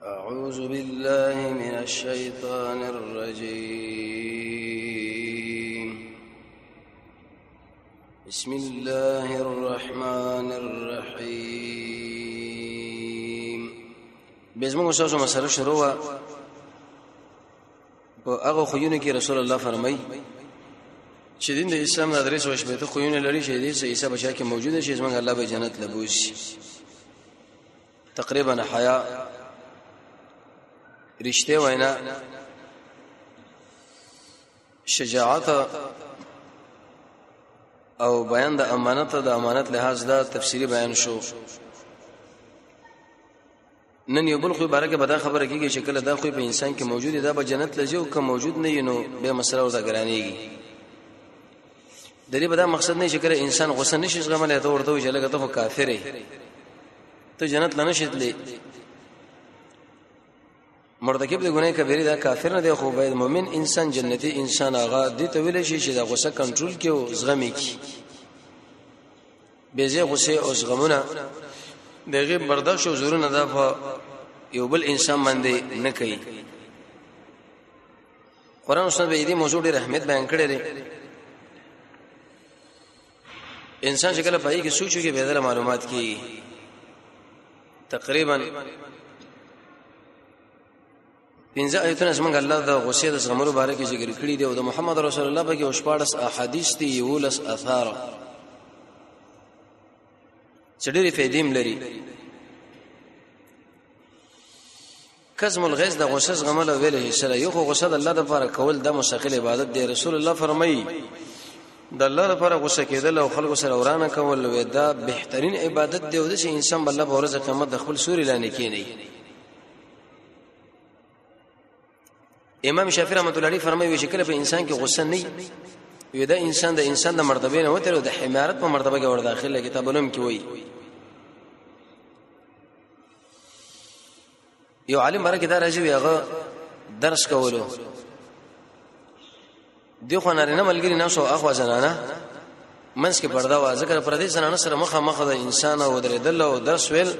أعوذ بالله من الشيطان الرجيم. بسم الله الرحمن الرحيم. بزمو استاذ مسله شروع په هغه خوونه کې رسول الله فرمایي چې دین د اسلام د ادرس او شپته خوونه لري چې دې سه عیسی بچا کې موجوده شي، زمونږ الله به جنت لبوسي. تقریبا حیا، رشته وینا، شجاعت او بیان د امانت، د امانت لحاظ دا تفصیلی بیان شو. نن یو بل خو بارکه به دا خبره کیږي چې کله دا خو په انسان کې موجود دی، دا به جنت لږي، او که موجود نه نو به مسله ورته ګرانیږي. د دې به دا مقصد نه چې کله انسان غوسه نشي زغملی ته ورته وایي چې لکه ته خو کافر یې، ته جنت لنه شتلې. مرتکب د ګناه کبیره دا کافر نه دی، خو باید مؤمن انسان، جنتی انسان هغه دې ته ویل شي چې دا غوسه کنټرول کې او زغمي کی. بېځای غوسه او زغمونه دغه برداشت او زورونه دا په یو بل انسان باندې نه کوي. قرآن سنت به دې موضوع ډېر اهمیت بیان کړی دی. انسان چې کله پای کې سوچو کې به معلومات کی. تقریبا پنځه آیتونه زمونږ الله د غصې د زغملو باره کې ذکر کړی دی، او د محمد رسول الله په کې 14 احادیث دي، 11 اثار چې ډېرې فایدې هم لري. کظم الغیظ د غصه زغمل ویل سره یو خو غصه د الله لپاره کول د مستقل عبادت دی. رسول الله فرمایي د الله لپاره غصه کېدل او خلکو سره ورانه کول وې دا بهترین عبادت دی، او د انسان بل په ورځ قیامت د خپل سوري لاندې کینی. امام شافعي رحمۃ الله علیه فرمایي چې کله په انسان کې غصه نه وي، دا انسان د انسان د مرتبه نه وتر د حمارت په مرتبه کې ور داخله. کتابونو کې وایي یو عالم برکه دا راځي، هغه درس کولو دی، خو نارینه ملګری نه شو، اخوا زنانه منځ کې پرده وا، ذکر پردې زنانه سره مخه مخه د انسان او درېدل او درس ویل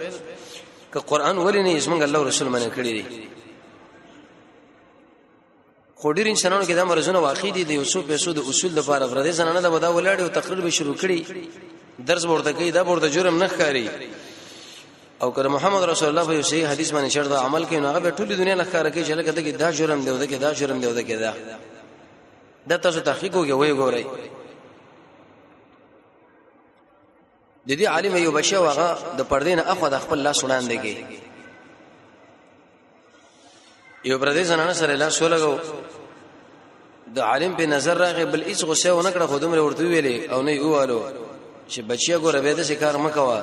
که قران ولې نه زمونږ الله رسول منع کړی دی. خو ډیر انسانانو کې دا مرزونه واقع دي، د یو څو پیسو د اصول لپاره پردې زنانه د ودا ولاړ او تقریر به شروع کړي، درس ورته کوي، دا ورته جرم نه ښکاري. او که محمد رسول الله په یو صحیح حدیث باندې شرط عمل کوي، نو هغه به ټول دنیا لخر کوي چې لکه دغه دا جرم دی او دغه دا جرم دی او دغه دا. دا تاسو تحقیق وکړئ، وایي ګورئ. د دې عالم یو بچی هغه د پردې نه اخو د خپل لاس وړاندې کوي، یو پردې زنانه سره لاس ولګو، د عالم په نظر راغی، بل هیڅ غصه ونه کړه، خو دومره ورته ویلې او نه یوالو چې بچیا ګوره به د کار مکوا.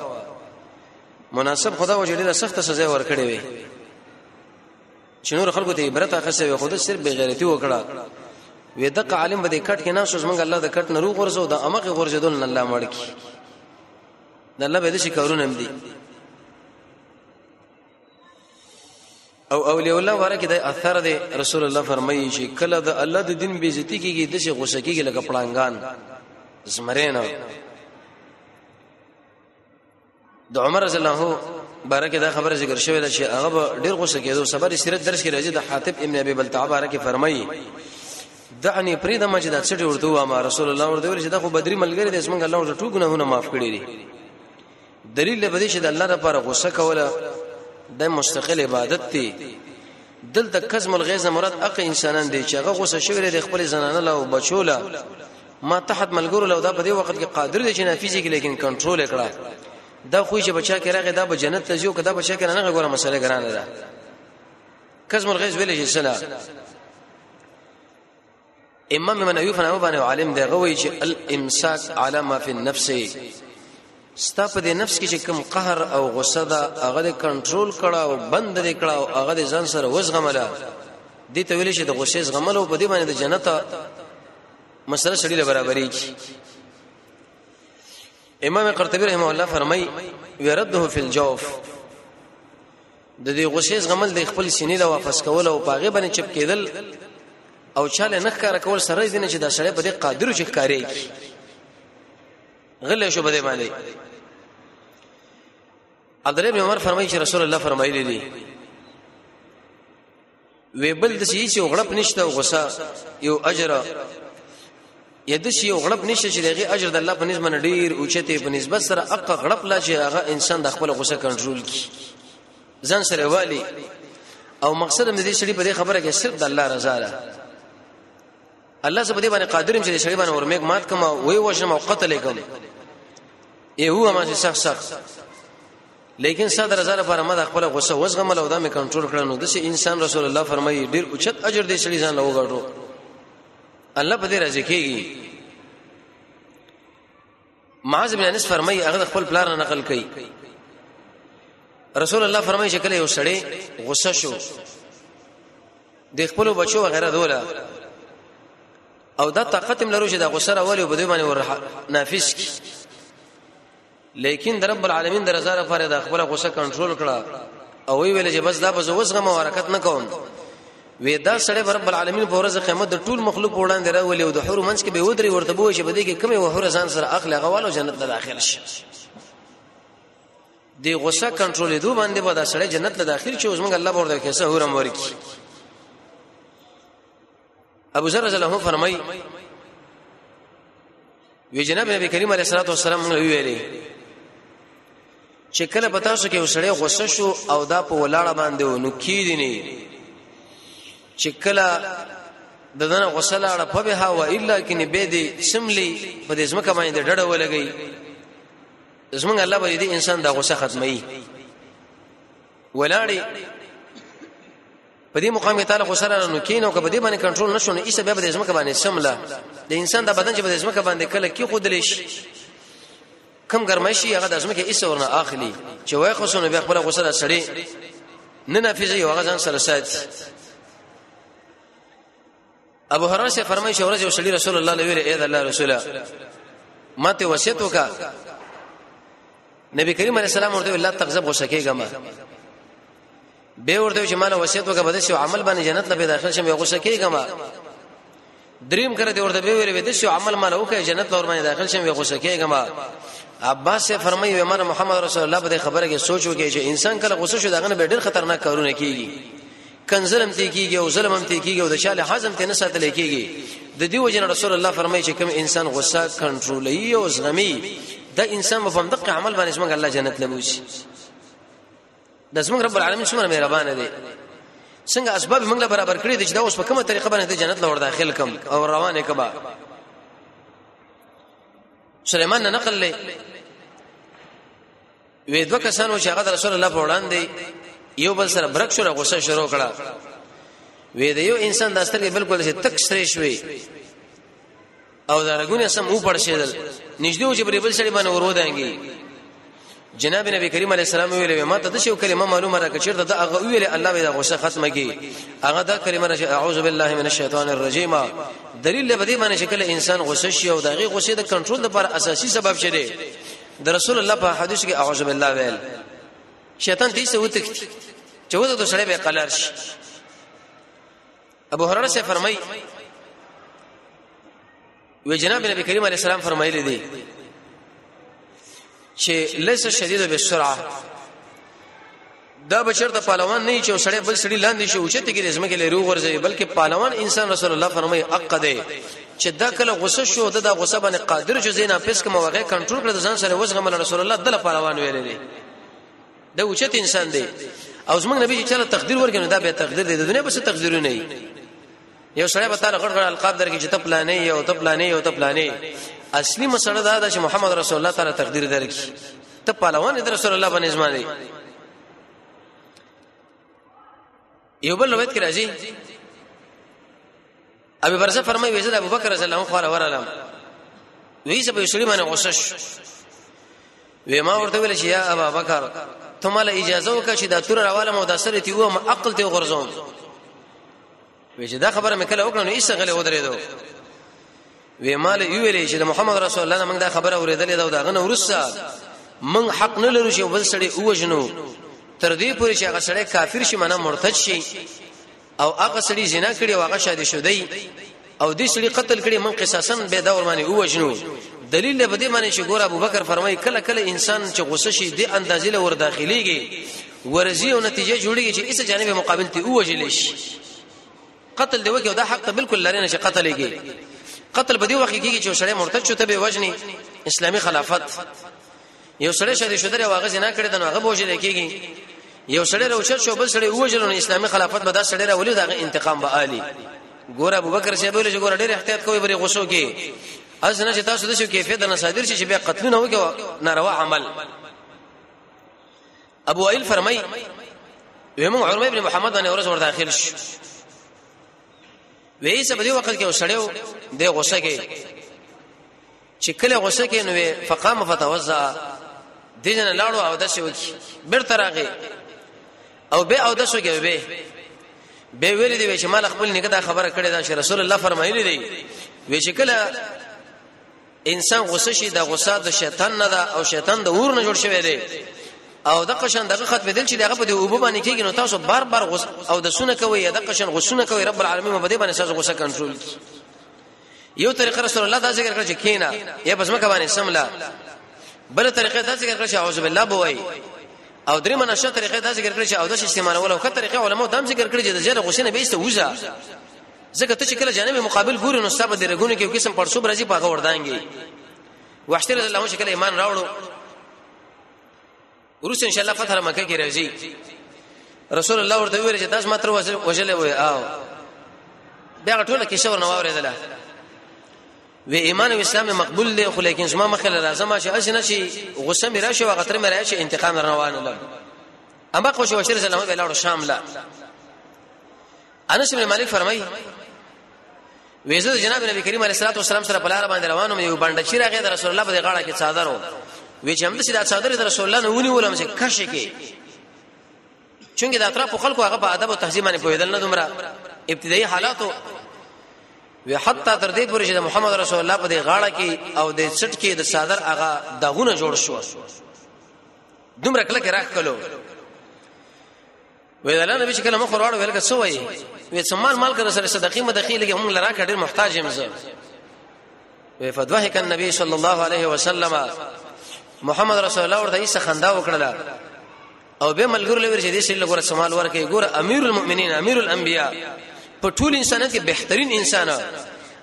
مناسب خدا و چې ډیره سخته سزا ورکړې وي چې نور خلکو ته عبرت اخیسته وي، خود صرف بغیرتی وکړه. وې دغه عالم به د کټ کې نه شو، زمونږ الله د کټ نه روغ ورسو، د امغه غورځیدل نه الله مړ کی. د الله به د شي کارونه هم دي. او اولیاء الله ورکه د اثر دی. رسول الله فرمایي چې کله د الله د دین بیزتی کیږي، د شي غوسه کیږي لکه پړانګان زمرینه. د عمر رضی الله بارکه دا خبره ذکر شوې ده چې هغه ډیر غوسه کېدو. صبر سیرت درس کې راځي، د حاتب ابن ابي بلتع بارکه فرمایي دعني پریدم چې دا څټي ورته و ما رسول الله ورته ویل چې دا خو بدري ملګری دی، زمونږ الله ورته ټول ګناهونه معاف کړی دي. دلیل به دې چې د الله لپاره غوسه کوله د مستقل عبادت دی. دلته کظم الغیظ مراد اق انسانان دي چې هغه غوسه شوی دی خپل زنانه له او بچو له ما تحت ملګرو له، دا په دې وخت کې قادر دی چې نافذ کړي، لیکن کنټرول کړه. دا خو چې بچا کې راغی دا به جنت ته ځي، او کدا بچا کې نه غوړه مسله ګرانه ده. کظم الغیظ ویل شي سلا امام منوی فنامه باندې عالم دی غوي چې الامساک علی ما فی النفس، ستا په دې نفس کې چې کوم قهر او غصه ده هغه دې کنټرول کړه او بند دې کړه او هغه دې ځان سره وزغمله. دې ته ویل شي د غصې زغمل، او په دې باندې د جنت مسله سړي له برابرۍ کی. امام قرطبي رحمه الله فرمای ورده فی الجوف، د دې غصې زغمل د خپل سینې له واپس کول او پاغه باندې چپ کېدل او چاله نه ښکار کول سره دې نه چې دا سړی په دې قادر چې ښکارې کی غلې شو په دې باندې. عبد الله بن عمر فرمایي چې رسول الله فرمایلی دي وی بل د شي چې غړپ نشته او غصه یو اجر ید شي غړپ نشته چې دغه اجر د الله په نسبت ډیر اوچته په نسبت سره اق غړپ لا چې هغه انسان د خپل غصه کنټرول کی ځان سره والی او مقصد هم دې شړي په دې خبره کې صرف د الله رضا ده. الله سبحانه باندې قادر چې شړي باندې ورمیک مات کما وی وشم او قتل کوم ای هو ما چې سخت سخت، لیکن صدر رضا لپاره ما د خپل غصه وزغمل او دا مې کنټرول کړل. نو د انسان رسول الله فرمایي ډیر اوچت اجر دې سړي ځان له وګټو، الله په دې راضي کیږي. معاذ بن انس فرمایي هغه خپل پلار نه نقل کړي، رسول الله فرمایي چې کله یو سړی غصه شو د خپل بچو وغیرہ دوله او دا طاقت هم لرو چې دا غصه راولي په دې باندې ور نافذ کی، لیکن د رب العالمین د رضا لپاره د خپل غصه کنټرول کړه او وی ویل چې بس دا به زه وزغم او حرکت نه کوم. وی دا سړی رب العالمین په ورځ قیامت د ټول مخلوق وړاندې راولي او د حور منځ کې به ودري ورته بوې چې بده کې کمه وحور ځان سره اخلي غوالو جنت ته داخل شي. دی غصه کنټرول دوه باندې به دا سړی جنت ته داخل شي، اوس موږ الله ورته کیسه هورم ورکی. ابو ذر رضی الله عنه فرمایي وی جناب نبی کریم علیه الصلاه والسلام موږ ویلي چې کله پتا شو کې وسړی غوسه شو او دا په ولاړه باندې ونو کیدی نه چې کله د دنه غوسه لاړه په به او الا کې نه به دې سملی په دې ځمکه باندې ډډه ولګي، زمونږ الله به دې انسان دا غوسه ختمي ولاړی. په دې مقام کې تعالی غوسه را نو کینو که په دې باندې کنټرول نشو نو ایسه بیا به د ځمکه باندې سمله د انسان د بدن چې په ځمکه باندې کله کې خودلې شي کم ګرمای شي هغه د ځمکه ایسه ورنه اخلي چې وای خو سونه بیا خپل غوسه را سړي نه نافذ یو هغه ځان سره ساتي. ابو هريره سے فرمایي چې ورځ یو سړي رسول الله له ویل اے د الله رسوله ما ته وصیت وکا. نبی کریم علیه السلام ورته الله تغضب غوسه کېږه ما به ورته چې مال وصیت وکړه بده شو عمل باندې جنت له داخل شم غوسه کېږم. دریم کړه دی ورته به ویل بده شو عمل مال وکړه جنت لور باندې داخل شم غوسه کېږم. عباس سے فرمایي ومر محمد رسول الله په خبره کې سوچ وکړي چې انسان کله غوسه شو داغه نه ډېر خطرناک کارونه کیږي، کنزلم تی کیږي او ظلم هم تی کیږي او د شاله حزم ته نه ساتل کیږي. د دې وجه رسول الله فرمایي چې کوم انسان غوسه کنټرولوي او زغمي دا انسان په دقه عمل باندې څنګه الله جنت لبوسي. د زمونږ رب العالمین څومره مهربان دی، څنګه اسباب موږ له برابر کړی دي چې دا اوس په کومه طریقه باندې جنت لور داخل کم او روانه کبا. سليمان نه نقل لې وې دوه کسانو چې هغه رسول الله په وړاندې یو بل سره برک شو غوسه شروع کړه. وې د یو انسان د سترګې بالکل چې تک سرې شوې او دا رګونه سم و پړشیدل نږدې و چې بری بل سړي باندې ورو دانګي. جناب نبی کریم علیه السلام ویل ما ته د شی کلمه معلومه را کچیر دا هغه ویل الله به دا غوسه ختمه کی. هغه دا کلمه را اعوذ بالله من الشیطان الرجیم. دلیل به دې باندې شکل انسان غوسه شي او دغه غوسه د کنټرول لپاره اساسي سبب شي دی. د رسول الله په حدیث کې اعوذ بالله ویل شیطان دې څه وتښتي چې وته د سړی به قلار شي. ابو هريره سے فرمای وی جناب نبی کریم علیه السلام فرمایلی دی چې ليس شدید بالسرعه، دا بشر ته پهلوان نه چې سړی بل سړی لاندې شي او چې ته کې زمکه لري ورځي، بلکې پهلوان انسان رسول الله فرمایي اق دی چې دا کله غصه شو دا غصه باندې قادر چې زینا پس کوم وغه کنټرول کړ ځان سره وزغمل رسول الله دله پهلوان ویل دي. دا اوچت انسان دی او زمونږ نبی چې چاله تقدیر ورکړي دا به تقدیر دی، د دنیا بس تقدیرونه نه یو سړی به تعالی غړ غړ القاب درکې چې ته پلانې یو ته پلانې یو ته پلانې. اصلي مسله دا ده چې محمد رسول الله تعالی تقدیر درکې ته پهلوان د رسول الله باندې ځمانه. یو بل روایت کې راځي ابي برزه فرمایي وزید ابو بکر رضی الله عنه خو ورالم وی چې په سړي باندې غوسه شو. وی ما ورته ویل چې یا ابا بکر ته مال اجازه وکړه چې دا تور راواله مو دا سره تی و ما عقل ته غرزوم. وی چې دا خبره مې کله وکړه نو ایسه غلې ودرېدو. وی مال یو ویلې چې د محمد رسول الله موږ دا خبره اورېدلې ده او دا غنه ورسره موږ حق نه لرو چې بل سړی اوجنو تر دې پورې چې هغه سړی کافر شي معنی مرتد شي او هغه سړي زنا کړي او هغه شادي شودي او دې سړي قتل کړي من قصاصا به دا ور باندې اوجنو. دلیل به دې معنی چې ګور ابو بکر فرمایي کله کله انسان چې غوسه شي دې اندازې له ور داخليږي ورزي او نتیجه جوړیږي چې ایسه جانب مقابل ته اوجل شي. قتل دی وکي دا حق ته بالکل لري نه چې قتل یې قتل په دې وخت کې چې سړی مرتد شو ته به وجني اسلامي خلافت یو سړی شې شودره واغ زنا کړی د نو هغه بوجل کېږي یو سړی راوچت شو بل سړی وژل نو اسلامي خلافت به دا سړی راولي دا انتقام به عالی ګور ابو بکر صاحب ویل چې ګور ډېر احتیاط کوي بری غوسو کې از نه چې تاسو د شو کیفیت نه صادر شي چې بیا قتلونه وکړي ناروا عمل. ابو وائل فرمای ومن عمر ابن محمد باندې ورځ ور داخل شو وې څه په دې وخت کې وسړیو د غوسه کې چې کله غوسه کې نو فقام فتوزع دینه لاړو او داسې وکی بیرته راغی او به او داسې کې به به ویل دی چې مال خپل نګه دا خبره کړې ده چې رسول الله فرمایلی دی وی چې کله انسان غوسه شي د غوسه د شیطان نه ده او شیطان د اور نه جوړ شوی دی او د قشن دغه ختم دل چې دغه په دې اوبه باندې کېږي نو تاسو بار بار غوسه او د سونه کوي یا د قشن غوسونه کوي، رب العالمین په دې باندې تاسو غوسه کنټرول کی. یو طریقه رسول الله دا ذکر کړ چې کینا یا بس مکه باندې سملا، بل طریقه دا ذکر کړ چې اعوذ بالله بوي، او درې منشه طریقه دا ذکر کړ چې او د استعمالولو خه طریقه علماء دام ذکر کړ چې د زیاده غوسې نه بیسته وځه، ځکه ته چې کله جانب مقابل ګوري نو ستاسو د رګونو کې یو قسم پړسوب راځي په هغه وردانګي. وحشت رضی الله عنه کله ایمان راوړو ورسره ان شاء الله فتح مکه کې راځي، رسول الله ورته ویل چې تاسو ماتر وجلې وې او بیا ټوله کیسه ورنه واورېدله. وی ایمان او اسلام مقبول دی خو لیکن زما مخه لازم چې اسنه شي غصه مې راشي او غتر مې راشي انتقام روان لم. اما خو شو شر سلام به لاړو شام لا. انس بن مالک فرمایي ویزه جناب نبی کریم علیه الصلاه والسلام سره په لار باندې روانو یو باندې چې راغی د رسول الله په غاړه کې څادر و، وی چې هم د څادر د رسول الله نه ونی ولم چې کښ کې چونګې د اطراف خلکو هغه په ادب او تهذیب باندې پوهېدل نه دومره ابتدایي حالاتو وی حتی تر دې پورې چې د محمد رسول الله په دې غاړه کې او د څټ کې د صادر هغه داغونه جوړ شو، دومره کله کې راخلو. وی الله نبی چې کله مخ وراړو ویل که څه وایي، وی څه مال کړه سره صدقې مدخې لګي هم لرا کډیر محتاج یم زه. وی فضحک النبي صلی الله علیه وسلم، محمد رسول الله ورته یې خندا وکړه او به ملګرو لور چې دې سره ګوره سمال ورکه ګوره امیر المؤمنین امیر الانبیاء په ټول انسانانو کې بهترین انسان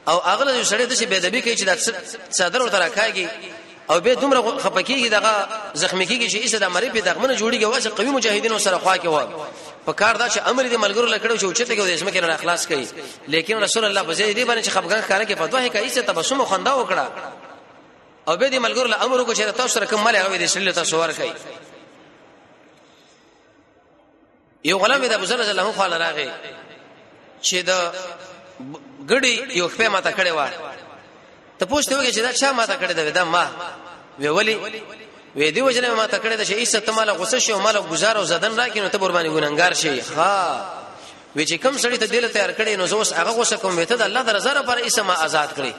او اغله یو سړی د څه بيدبي کوي چې د صدر ورته راکاږي او به دومره خپکیږي دغه زخمی کیږي چې ایسه د مری په دغمنه جوړیږي واسه قوي مجاهدینو سره خوا کې و په کار دا چې امر دې ملګرو لکړو چې اوچته کې د اسمه کې نه اخلاص کړي، لیکن رسول الله په دې باندې چې خفګان ښکارا کې فتوا کوي چې تبسم او خندا وکړه او به دې ملګرو له امر وکړي چې تاسو سره کوم مال هغه دې شریل تاسو ورکړي. یو غلام د ابو ذر رضی الله عنه خواله راغی چې د ګړی یو خپه ماته کړی و، ته پوښتنه وکړه چې دا چا ماته کړی دا دا ما وی ولی وی دی وجنه ماته کړی دا چې ایسه ته مال غوسه شي او مال گزار او زدن راکې نو ته قرباني ګننګار شي. ها وی چې کم سړی ته دل تیار کړی نو زه اوس هغه غوسه کوم، وی ته د الله د رضا لپاره ایسه ما آزاد کړی،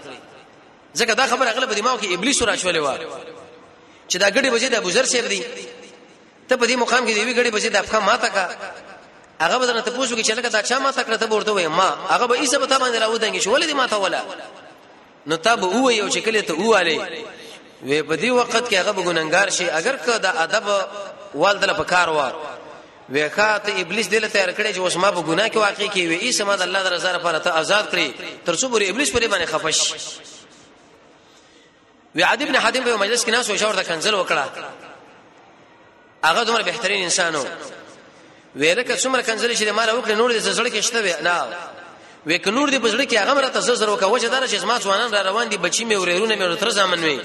ځکه دا خبره اغلب دماغ کې ابلیس راچولې و چې دا ګړي بجې د ابو ذر صاحب دی، ته په دې مقام کې دی وی ګړي بجې د افخه ماته کا، هغه به نه ته پوښتنه چې لکه دا چا ماته کړه، ته ورته وې ما هغه به ایسه به تا باندې راودنګ شو ولې دې ماته ولا نو تا به وې یو چې کله ته واله وې په دې وخت کې هغه به ګننګار شي، اگر که دا ادب والدل په کار و وې خاطه ابلیس دل تیار کړی چې اوس ما په ګناه کې واقع کی وې ایسه ما د الله د رضا لپاره ته آزاد کړی تر څو پورې ابلیس پرې باندې خفش. وی عادی ابن حاتم په مجلس کې ناس او شاور د کنزل وکړه، هغه دومره بهترین انسانو ویل که څومره کنزل چې مال وکړي نور دې زړه کې شته وی نه وی ک نور دې په زړه کې هغه مرته زړه وکړه وجه دار چې زما ځوانان را روان دي بچی مې ورېرونه مې تر ځامن وی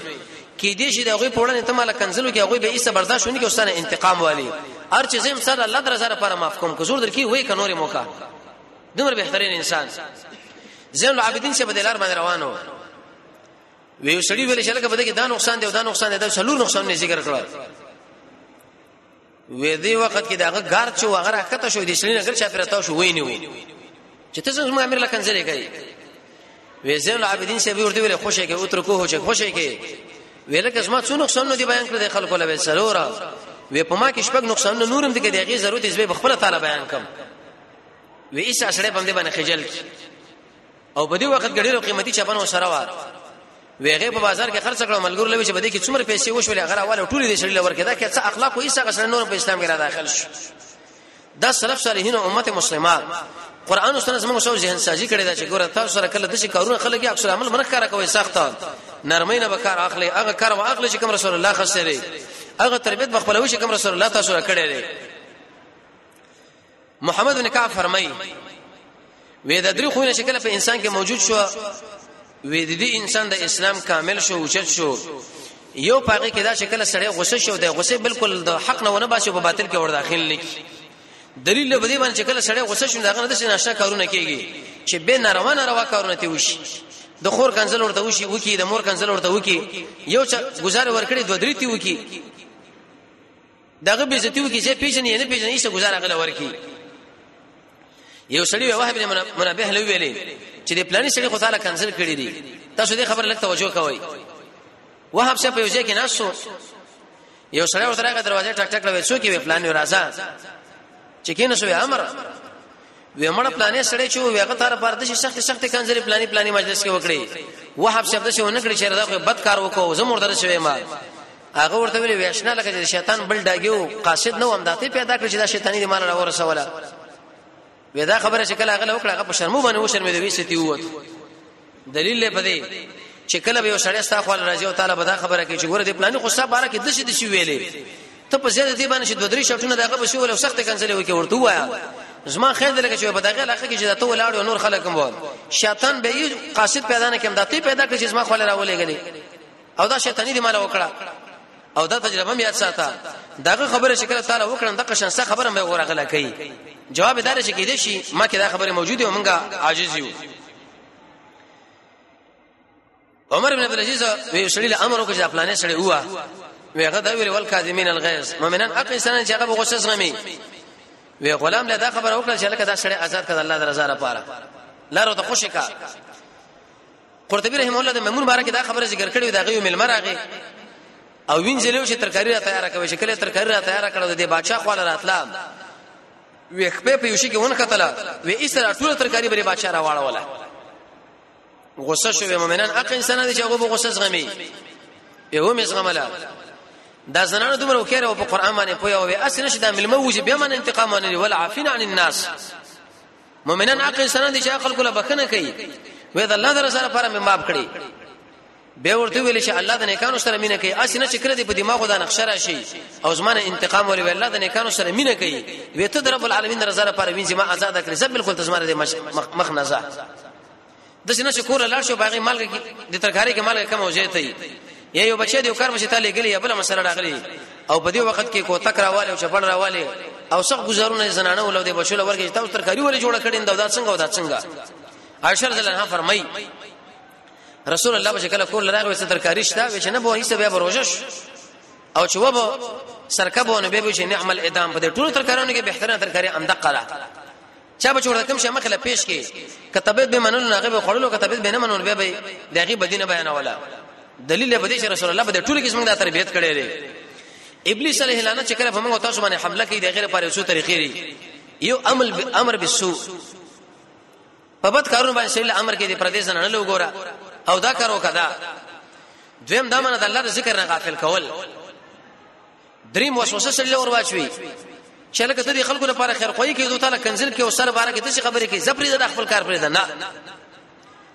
کې دې شي د هغه په وړاندې ته مال کنزلو کې هغه به ایسه برداشت ونکي اوسانه انتقام والی هر چې زم سره الله درزه لپاره معاف کوم که زور درکې وای ک نور موقع دومره بهترین انسان. زین العابدین چې په دلار باندې روانو وی سړی ویل چې لکه بده کې دا نقصان دی او دا نقصان دی دا څلور نقصان نه ذکر کړل. وې دی وخت کې داغه ګار چې هغه راکته شو د سړي نګر چا پرتا شو ویني و چې ته څنګه امیر لکه کنځلې کوي. وې زین العابدین سی ورته ویل خوشې کې اترکوه چې خوشې کې ویل که زما څو نقصان نه دی بیان کړل خلکو له سلورا وې په ما کې شپږ نقصان نورم دي کې دغه ضرورت یې به خپل تعالی بیان کم. وې ایسه سړی په دې باندې خجل کی او په دې وخت کې ډېرو قیمتي چپنو سره و ویغه په بازار کې خرڅ کړو ملګرو لوي چې بده کې څومره پیسې وشولې هغه راواله ټولې دې شړې لور کې دا کې څه اخلاق او ایسه غسل نور په اسلام کې را داخل شو. دا سلف صالحین او امت مسلمه قران او سنت زموږ سو ذهن سازي کړی دا چې ګوره تاسو سره کله د شي کارونه خلک عکس العمل منخ کار کوي، سخت نرمۍ نه بکار اخلي، هغه کار واخلي چې کوم رسول الله خسري، هغه تربیت بخپلوي چې کوم رسول الله تاسو کړی دی. محمد بن کعب فرمایي وې د درې خونه شکل په انسان کې موجود شو، وې د دې انسان د اسلام کامل شو، اوچت شو. یو پاګه کې دا شکل سړی غوسه شو، د غوسه بالکل د حق نه ونه باسي، په باطل کې ور داخل نه کی. دلیل له دې باندې چې کله سړی غوسه شو، داغه نه د ناشنا کارونه کیږي چې به ناروا ناروا کارونه تی وشي، د خور کنزل ورته وشي وکي، د مور کنزل ورته وکي، یو چې گزار ورکړي دوه درې تی وکي، دغه به عزت وکي چې پیژنې نه پیژنې ایسه گزار غل ورکی. یو سړی وهب بن منبه له ویلې چې د پلاني سړي خو تعالی کنزل کړی دي، تاسو دې خبر لږ توجه کوئ. وهب څه په یو ځای کې ناسو، یو سړی ورته راغی، دروازه ټک ټک لوي، څوک یې؟ پلان راځه. چې کینې شو، امر وی مړ پلانې سړی چې وی هغه تر پر د سخت سخت کنځلې پلانې پلانې مجلس کې وکړي. وهب شپ د څه ونه کړی چې دا خو بد کار وکاو، زمور در شوی ما. هغه ورته ویل ویشنه لکه چې شیطان بل ډاګیو قاصد نو هم داته پیدا کړ چې دا شیطانی دی مال را ورسوله. وې دا خبره چې کله هغه وکړه، هغه په شرمو باندې وشرمې دوی ستی ووت. دلیل له پدې چې کله به یو سړی ستا خو راځي او تعالی به دا خبره کوي چې ګوره دې پلاني خو ستا باره کې دشي دشي ویلې، ته په زیاده دې باندې چې دوه درې شرطونه دغه به شي ول سخت کنځلې وکي، ورته وایا زما خیر دی لکه چې په دغه علاقه کې چې ته ولاړ نور خلک هم وو، شیطان به یې قاصد پیدا نه کړم، دا ته پیدا کړ چې زما خو راولېګلې او دا شیطانی دی مال وکړه. او دا تجربه مې یاد ساته، دغه خبره چې کله تعالی وکړم دغه شان څه خبره مې ورغله کوي. جواب دار چې کې دي شي ما کې دا خبره موجوده او مونږه عاجز یو. عمر بن عبد العزيز وی سړي له امر وکړ چې پلانې سړي هوا وی هغه دا ویل ول کاظمین الغیظ، مؤمنان حق انسانان چې هغه غوسه زغمي. وی غلام له دا خبره وکړه چې لکه دا سړی آزاد کړ الله درزا لپاره لارو ته خوشی کا. قرطبي رحم الله د میمون بارک دا خبره ذکر کړې، دا غيو ملمر راغی او وینځلو چې ترکاری را تیار کوي، چې کله ترکاری را تیار کړو د بادشاہ خو راتله، وی خپې په یوشي کې ون کتله، وی ایسره ټول ترکاری بری بادشاہ را واړوله. غصه شو. مؤمنان اق انسان دي چې هغه غصه زغمي، یو مې زغمله. دا زنانه دومره وکړه او په قران باندې پوهه او اصل نشه دا ملمه وځي به من انتقام نه ولا عافین عن الناس. مؤمنان اق انسان دي چې عقل کوله بخنه کوي، وې د الله در سره پر مې معاف کړي. به ورته ویل چې الله د نیکانو سره مینه کوي، اسنه چې کړه دې په دماغو دا نقشه راشي او زمانه انتقام ولې الله د نیکانو سره مینه کوي، وې ته د رب العالمین رضا لپاره وینځي ما آزاد کړې، زه بالکل تزمانه دې مخ نه ځه. د څه نشه کور لاړ شو، باغی مالګه د ترکاری کې مالګه کم وځي ته یا یو بچی دی کار بچی ته لګلی یا بل مسله راغلی، او په دې وخت کې کو تک راواله او چپړ راواله او سخت گزارونه زنانه ولو دې بچو لورګي تاسو ترکاری ولې جوړ کړین، دا څنګه او دا څنګه. عائشه رضی الله عنها فرمایي رسول الله به کله کور لراغه څه ترکاری شته وچ نه به هیڅ بیا بروجش او چې وبو سرکبو نه به چې نعم الادام، په دې ټول ترکارانو کې بهترینه ترکاری امدقه ده. چا به چورته کوم شي مخله پیش کې کتابت به منلو نه به خړلو، کتابت به نه منلو به به دغه بدینه بیانوله. دلیل به دې چې رسول الله به ټول کې څنګه تربیت کړي دي. ابلیس علیه لعنت چې کله په موږ تاسو باندې حمله کوي د غیر لپاره څو طریقې دي. یو عمل امر بالسوء، په بد کارونو باندې سړي امر کوي، پردې زنانه له وګوره او دا کار وکړه. دویم دا منه د الله د ذکر نه غافل کول. دریم وسوسه سړي ور واچوي چې لکه ته د خلکو لپاره خیر خوایي کې دوی تعالی کنزل کې او سره بارے کې څه خبرې کې زپری د خپل کار پرې ده نه.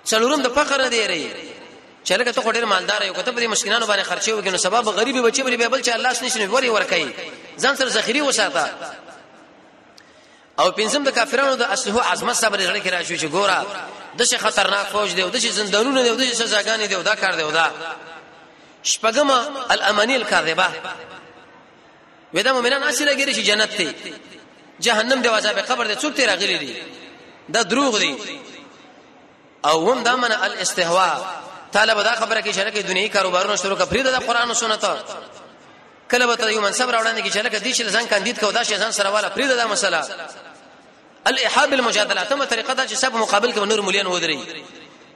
څلورم د فخر نه دی ری چې لکه ته ډېر مالدار یو کته په دې مسکینانو باندې خرچې وکړي نو سبب غریبي بچي بری بل چې الله سنې شنو وری ور کوي، ځان سره ذخیره وساته. او پنځم د کافرانو د اسلحو عظمت صبر زړه کې راشي چې ګوره د څه خطرناک فوج دی او د څه زندانونه دی او د څه سزاګانې دی او دا کار دی او دا. شپږم الامانی الکاذبه، ودا مؤمنان اصل لګیری چې جنت دی جهنم دی عذاب قبر دی څوک ته راغلي دي، دا دروغ دي. او هم دا من الاستهواء، طالب دا خبره کې چې لکه دنیوي کاروبارونه شروع کړ پرې د قران او سنت. کله به ته یو منصب راوړاندې کې چې لکه دې چې ځان کاندید کو دا شی ځان سره والا پرې دا مسله. الاحاب المجادله، اتمه طریقه دا چې سب مقابل کې نور مليان ودري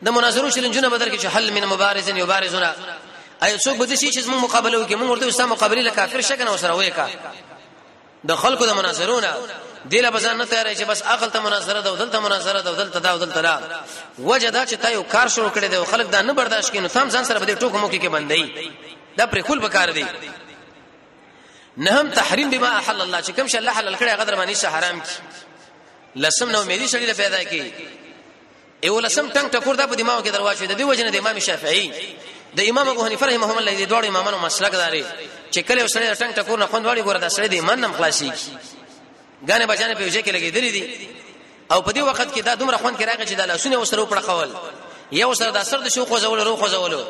د مناظرو چیلنجونه بدل کې چې حل من مبارز یبارزنا، اي څوک به دې شي چې موږ مقابله وکړي، موږ ورته سم مقابله له کافر شکنه وسره وایکا. د خلکو د مناظرونه دله بزان نه تیارې چې بس عقل ته مناظره ده دلته مناظره ده دلته دا دلته دا وجه دا چې تا یو کار شروع کړی دی خلک دا نه برداشت کینو تم ځان سره به ټوکو موکي کې بندي، دا پر خپل بکار دی. نه هم تحریم بما احل الله، چې کوم شی الله حلال کړی هغه در باندې څه حرام کی. لسم نو امیدي سړي له پیدا کی. یو لسم ټنګ ټکور دا په دماغ کې درواچوي. د دې وجنه د امام شافعي، د امام ابو حنیفه رحمهم الله، د دوړو امامانو مسلک داري چې کله وسړي ټنګ ټکور نه خوند واړي، ګوره دا سړی د ایمان نم خلاصي. غانه بچانه په وجه کې لګېدلې دي او په دې وخت کې دا دومره خوند کې راغی چې د لاسونه وسره پړخول، یو سره د سر د شو خوځول رو خوځولو.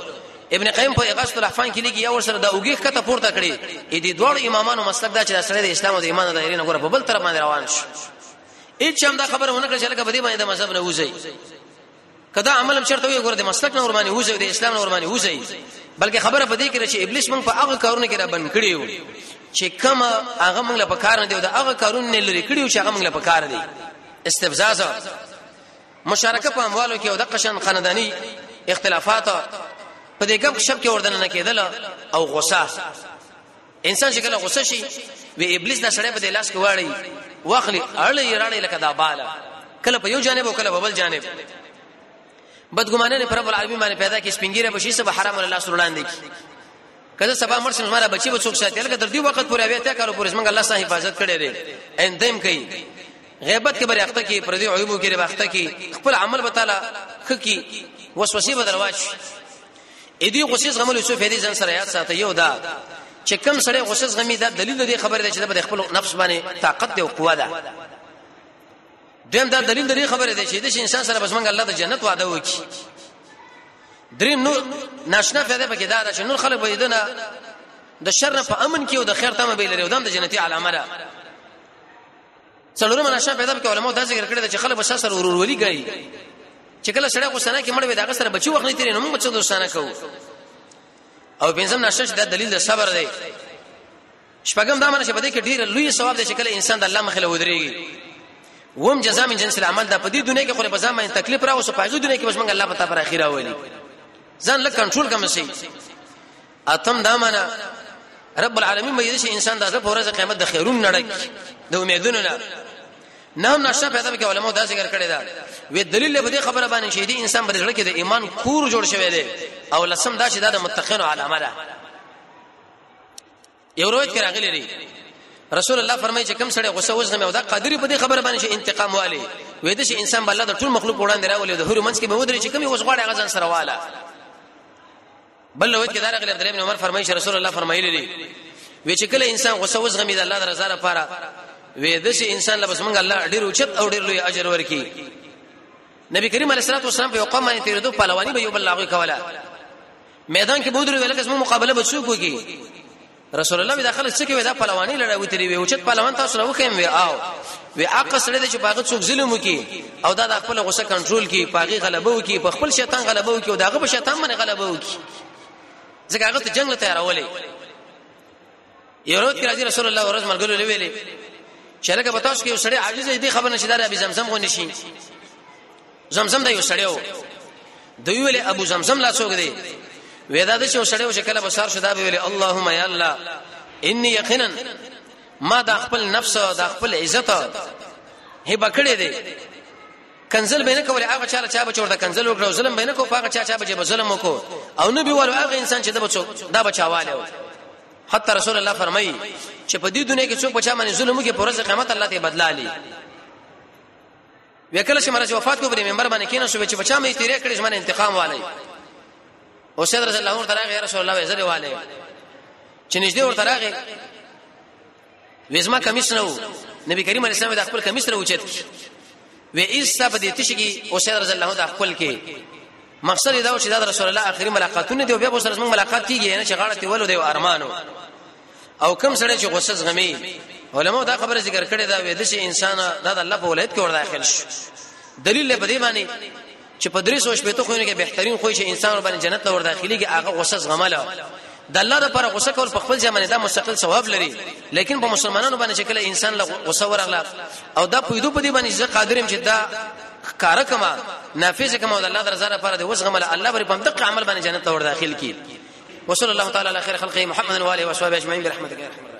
ابن قیم په اغاثه الاحفان کې لیکي یو سره د اوګه کته پورته کړي. اې دې دوړو امامانو مسلک دا چې د سړی د اسلام او د ایمان د دایرې نه ګوره په بل طرف باندې روان شو. هیڅ هم دا خبره ونه کړه چې لکه په دې باندې د مذهب نه وځي. کدا عمل هم چرته وي، ګوره د مسلک نه ورمانه وځي، د اسلام نه ورمانه وځي، بلکې خبره په دې کې چې ابلیس موږ په هغه کارونه کې را بند کړیو چې کما هغه موږ له پکار نه دی او د هغه کارونه نه لري کړیو چې هغه موږ له پکار دی. استفزاز، مشارکه په اموالو کې او د قشن خاندانی اختلافات په دې ګپ شپ کې وردن نه کېدل او غصه. انسان چې کله غصه شي، وی ابلیس دا سړی په دې لاس کې واړی واخلي، اړلې راړي لکه دا بالا، کله په یو جانب او کله په بل جانب. بدګمانه پر رب العالمین باندې پیدا کی، سپینګیره بشي سب حرام الله سره وړاندې کی. کله سبا مرسم زماره بچي به څوک ساتي؟ لکه تر دې وخت پورې اویا ته کارو پورې زمونږ الله سره حفاظت کړی دی. اندم کوي غیبت کې بری اخته کې، پر دې عیوبو کې اخته کې، خپل عمل به تعالی خکی وسوسه به درواچ. اې دې غصې زغمل څه فائدې ځان سره یاد ساته. یو دا چې کم سړی غصه زغمي، دا دلیل دی خبره ده چې د خپل نفس باندې طاقت دی او قوه ده. دویم دا دلیل دی خبره ده چې د انسان سره بس مونږ الله د جنت وعده وکي. دریم نور ناشنا فائدہ پکې دا ده چې نور خلک به دنه د شر په امن کې او د خیر تمه به لري او د جنتي علامه ده. څلورمه نشه پیدا کې علماء دا ذکر کړی چې خلک به سره ورورولي کوي، چې کله سړی غوسه نه کې مړ وي، دا سره بچي وخت نه تیرې، نو موږ څه دوستانه کوو. او پنځم نشه چې دا دلیل د صبر دی. شپږم دا معنی چې په دې کې ډیر لوی ثواب دی چې کله انسان د الله مخې له ودرېږي. وم جزاء من جنس العمل دا په دې دنیا کې خو په ځان باندې تکلیف راوسو، په هغه دنیا کې بس موږ الله پتا پر اخیره ولي ځان له کنټرول کم شي. اتم دا معنا رب العالمین به دې انسان د په ورځ قیامت د خیرون نړۍ د امیدونو نه. نام نشه پیدا کې علماء دا ذکر کړی دا وی دلیل به دې خبره باندې چې دې انسان پر ځړ کې د ایمان کور جوړ شوی دی. او لسم دا چې دا د متقینو علامه ده. یو روایت کې راغلی دی، رسول الله فرمایي چې کوم سړی غصه وزغمي او دا قادری په دې خبره باندې چې انتقام والي، وې د چې انسان بل د ټول مخلوق وړاندې راولي، د هر منځ کې به ودرې چې کوم وسغواړي هغه ځان سره واله. بل روایت کې دا راغلی، عبد الله بن عمر فرمایي چې رسول الله فرمایلی دی وی چې کله انسان غصه وزغمي د الله د رضا لپاره، وې د چې انسان له بس مونږ الله ډیر اوچت او ډیر لوی اجر ورکي. نبی کریم علیه الصلاه والسلام په قوم باندې تیرېدو، پهلوانی به یو بل لاغوي کوله، میدان کې بودري ویل کس مقابله به څوک وکي. رسول الله دا خلک څه کوي؟ دا پهلوانی لړای وتلی وي، اوچت پهلوان تاسو راو خیم وی او وی اقا سره چې پاغه څوک ظلم وکي او دا د خپل غصه کنټرول کی، پاغي غلبه وکي، په خپل شیطان غلبه وکي او داغه په شیطان باندې غلبه وکي، ځکه هغه ته جنگ له تیارولې. یو ورځ کې راځي رسول الله ورځ ملګرو لویلې چې لکه په تاسو کې یو سړی عاجز دی، خبر نشي دار ابي زمزم غو نشي. زمزم دا یو سړی و، دوی ویل ابو زمزم لا څوک دی؟ وې دا د یو سړی و چې کله بسار شو دا به ویل اللهم یا الله انی یقینا ما د خپل نفس او د خپل عزت هبه کړې دی. کنزل به نه کولای هغه چاله چا به چورته کنزل وکړو، ظلم به نه کو هغه چا چا به ظلم وکړو، او نه به ولو هغه انسان چې د بچو دا بچاواله. حتی رسول الله فرمایي چې په دې دنیا کې څوک بچا باندې ظلم وکړي، پر ورځ قیامت الله ته بدلالي. وکله چې مرز وفات کو پر منبر باندې کینې شو چې بچا مې تیرې کړې، زمانه انتقام والي. او سید رضی الله عنه راغی، رسول الله وزره والي چې نږدې ورته راغی، وزما کمیس نه وو. نبی کریم علیه السلام د خپل کمیس نه اوچت وی ایستا په دې تشي کې. او سید رضی الله عنه خپل کې مقصد دا و چې دا رسول الله اخري ملاقاتونه دی او بیا به سره موږ ملاقات کیږي نه، چې غاړه ته ولو دی ارمانو. او کم سره چې غصه زغمي، علماء دا خبره ذکر کړې دا وې د چې انسان دا د الله په ولایت کې ور داخل شي. دلیل په دې باندې چې په درې سو شپېته خوونه کې بهترین خو چې انسان باندې جنت ته ور داخليږي هغه غصه زغمله. د الله لپاره غصه کول په خپل ځای باندې دا مستقل ثواب لري، لیکن په مسلمانانو باندې چې کله انسان له غصه ورغله او دا پویدو په دې باندې چې قادر چې دا کار کما نافذ کما د الله درزه لپاره د وسغمله، الله بری په دقه عمل باندې جنت ته ور داخل کی. وصلى الله تعالى على خير خلقه محمد وآله وصحبه اجمعين برحمتك يا ارحم.